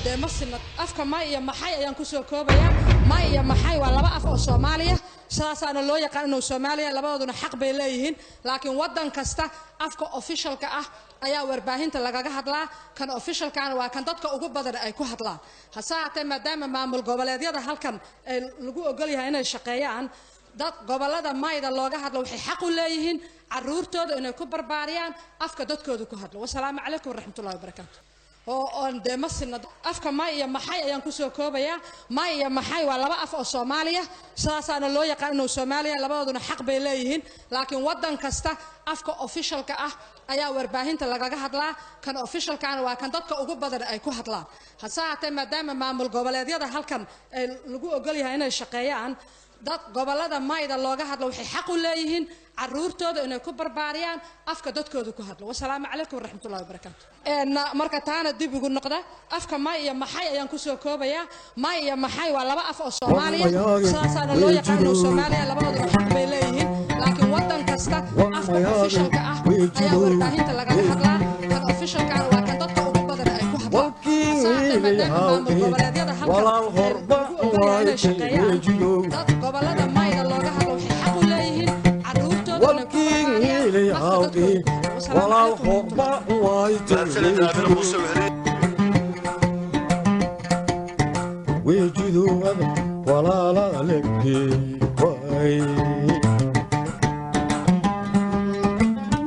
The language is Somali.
Dee ma sinna afka. May iyo maxay ayaan kusoo koobayaa. May iyo maxay waa laba af oo Soomaaliya, sidaasaana loo yaqaan inuu Soomaaliya. Labadooduna xaq bay leeyihiin, laakiin waddan kasta afka officialka ah ayaa warbaahinta lagaga hadlaa. Kan officialkana waa kan dadka ugu badan ay ku hadlaan. Hase haatee, maadaama maamul goboleedyada halkan ay lagu ogol yahay inay shaqeeyaan, dad gobolada mayda looga hadlo waxay xaq u leeyihiin caruurtooda inay ku barbaariyaan afka dadkooda ku hadlo. Wasalaamu calaykum waraxmatullahi wabarakaatu. Oo oon dee ma sinna afka. May iyo maxay ayaan kusoo koobayaa. May iyo maxay waa laba af oo Soomaaliya, sidaasaana loo yaqaan inuu Soomaaliya. Labadooduna xaq bay leeyihiin, laakiin waddan kasta afka officialka ah ayaa warbaahinta lagaga hadlaa. Kan officialkana waa kan dadka ugu badan ay ku hadlaan. Hase haatee, maadaama maamul goboleedyada halkan ay lagu ogol yahay inay shaqeeyaan, dad gobolada mayda looga hadlo waxay xaq u leeyihiin caruurtooda inay ku barbaariyaan afka dadkooda ku hadlo. Wasalaamu calaykum waraxmatullahi wabarakaatu. Marka taana dib ugu noqda, afka may iyo maxay ayaan kusoo koobayaa. May iyo maxay waa laba af oo Soomaaliya, sidaasaana loo yaqaan inuu Soomaaliya. Labadooduna xaq bay leeyihiin, laakiin waddan kasta afka officialka ah ayaa warbaahinta lagaga hadlaa. Kan officialkana waa kan dadka ugu badan ay ku hadlaan. Hase haatee, maadaama maamul goboleedyada halkan ay lagu ogol yahay inay shaqeeyaan, dad gobolada mayda looga hadlo waxay xaq u leeyihiin caruurtooda inay ku barbaariyaan afka dadkooda ku hadlo. Wasalaamu calaykum waraxmatullahi. Mahadsanid Aamina Muuse Weheliye. Wejiduwada walaalaaleke.